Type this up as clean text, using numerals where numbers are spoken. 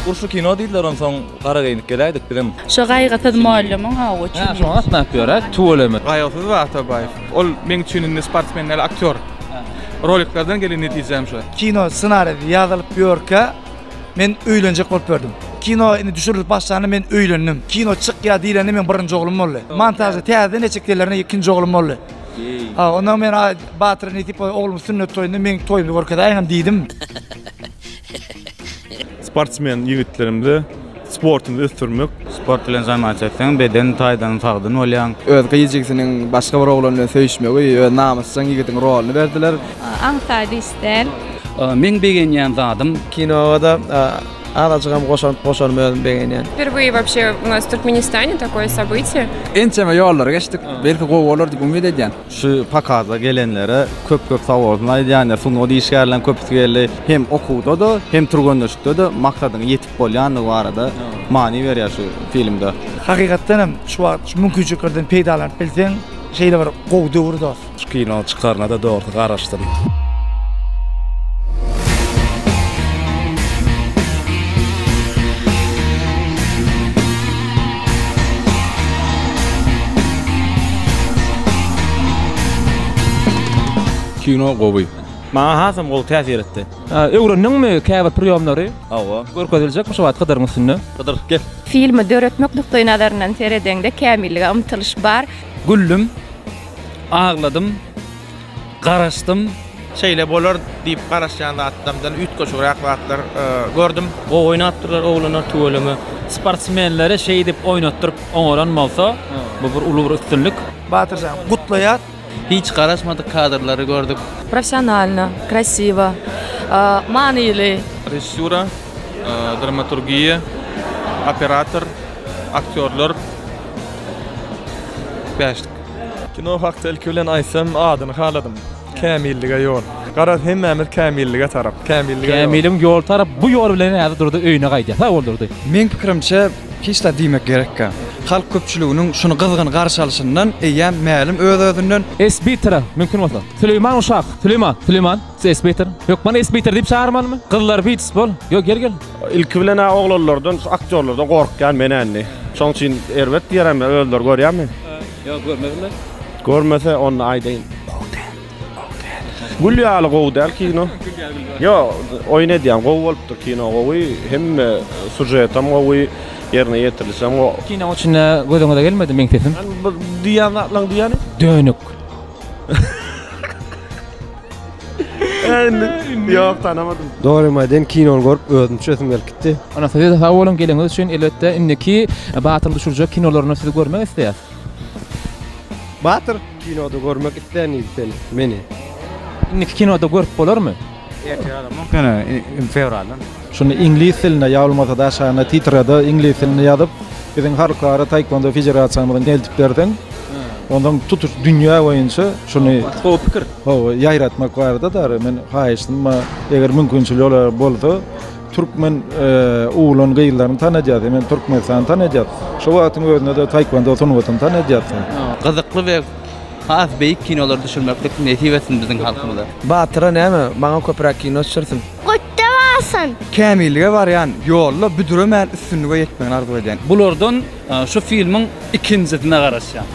Urşy kino diýdiler onsoň gara geýnip geläýdik bizem. Şo Gaýgysyz mollumyň hawa üçin. Hä şoňa gatnap ýör-ä tüweleme. Gaýgysyz we Atabaýew. Ol meň üçin indi sportsmen däl aktýor. Roliklerden gelen netijäm şo. Kino ssenariýasy ýazylyp ýörkä men öýlenjek bolup ýördüm. Kino indi düşürilip başlanda men öýlendim. Kino çykýar diýlende meň birinji oglum boldy. Montažda täzeden etjek diýenlerinde ikinji oglum boldy. Ha, ondan men Batyra nesip bolsa oglumyň sünnet toýunda meň toýumy görkezäýiňem diýdim. Sportsmen ýigitlerimize sportumyzy ösdürmek. Sport bilen zamaç etseň beden taýdan sagdyn bolýaň. Öz gyz jigisiniň başga bir oglan bilen söýüşmegi, öz namysjaň ýigidiň roluny berdiler. Aňsat iş däl. Meň begenýän zadym. Kinoda azajygam goşant goşanym özüm begenýän. Wperwye вообще у нас в Туркменистане такое событие. Ençeme ýollary geçdik. Belki gowy bolar diýip umyt edýän. Şu pokaza gelenlere köp köp sag bolsun aýdýan. Sungat işgärleriň köpüsi geldi. Hem okuwda-da, hem türgenleşikde-de maksadyňa ýetip bolýandygy barada many berýär şu filmde. Hakykatdan hem şu wagt şu mümkinçiliklerden peýdalanyp bilseň şeýle bir gowy döwür dost. Şu kino çykaryna-da dogrusy garaşdym. Kino gowy. Maňa hasam gowy täsir etdi. Öwrendiňmi käbir priýomlary? Hawa. Görkeziljekmi şu wagt Hydyryň üstünde? Hydyr, gel. Filmi döretmek nukdaýnazaryndan seredeňde kämillige ymtylyş bar. Güldüm. Agladym, garaşdym. Şeýle bolar diýip garaşýan zatlarymdan üýtgeşigräk zatlar gördüm. Gowy oýnapdyrlar oglanlar tüweleme. Sportsmenleri şeýdip oýnatdyryp oňaran bolsa, bu bir uly bir üstünlik. Batyrjan gutlaýas. Hiç garaşmadyk kadrlary gördük. Professionalno, krasiwo, manyly. Režissura, dramaturgiýa, operator, aktýorlar bäşlik. Kino hakda ilki bilen aýtsam adyny haladym. Kämillige ýol. Garaz hemmämiz kämillige tarap. Kämillige ýol. Kämiliň ýol tarap bu ýol bilen häzir Durdy öýüne gaýdýar. Sag bol Durdy. Meň pikirimçe hiç zat diýmek gerekkä. Halk köpçüliginiň şuny gyzgyn garşy alşyndan eýýäm mälim öz-özünden. Esbitere mümkin bolsa. Süleýman uşak. Süleýman. Süleýman. Esbiter. Hökman esbiter diýip çagyrmalymy? Gyzlar beats bol. Ýok gel gel. Ilki bilen-ä oglanlardan şu aktýorlardan gorkýan men-ä indi. Şoň üçin erbet diýerem özleri görýärmi? Ýok görmediler. Görmese onda aýdaýyn. Gowy däl. Gowy däl. Gül ýaly gowy däl kino. Ýok, oýun edýän gowy bolupdyr kino gowy. Hemme sužetam gowy, ýerine ýetirilişem gowy. Kinoň içinde gözüňize gelmedi meň sesim? Bu diýýän zatlaň diýýäni? Dönük. Ýok tanamadym. Dogrymy aýdaýyn kinony görüp özüm düşesim gelip gitdi. Onda size sag boluň geleniňiz üçin elbetde indiki Batyryň düşürjek kinolarynda sizi görmek isleýäs. Batyr kinoda görmek isleýän diýdi seni meni. Indiki kinoda görüp bolarmy? Ertir alamok ýöne fewraldan. Şuny iňlis dilinde ýa bolmasa-da aşagyna titrada iňlis dilinde ýazyp, biziň Halkara taekwondo federasiýamyzyň eltip berseň, onsoň tutuş dünýä boýunça şuny Gaty gowy pikir. Hawa, ýaýratmak barada dary men haýyştym, eger mümkinçiligi bolsa, türkmen oglan gyzlaryny tanadýas, hemem Türkmenistany tanadýas. Şo wagtyň özünde-de taekwondo sungatyny tanadýas. Gyzykly we has beýik kinolar düşürmeklik nesip etsin biziň halkymyza. Batyra näme, maňa köpräk kino düşürsin. Gutly bolsun! Kämillige barýan ýolda büdremän üstünlige ýetmegini arzuw edýän. Bulardan şu filmiň ikinjisine garaşýan.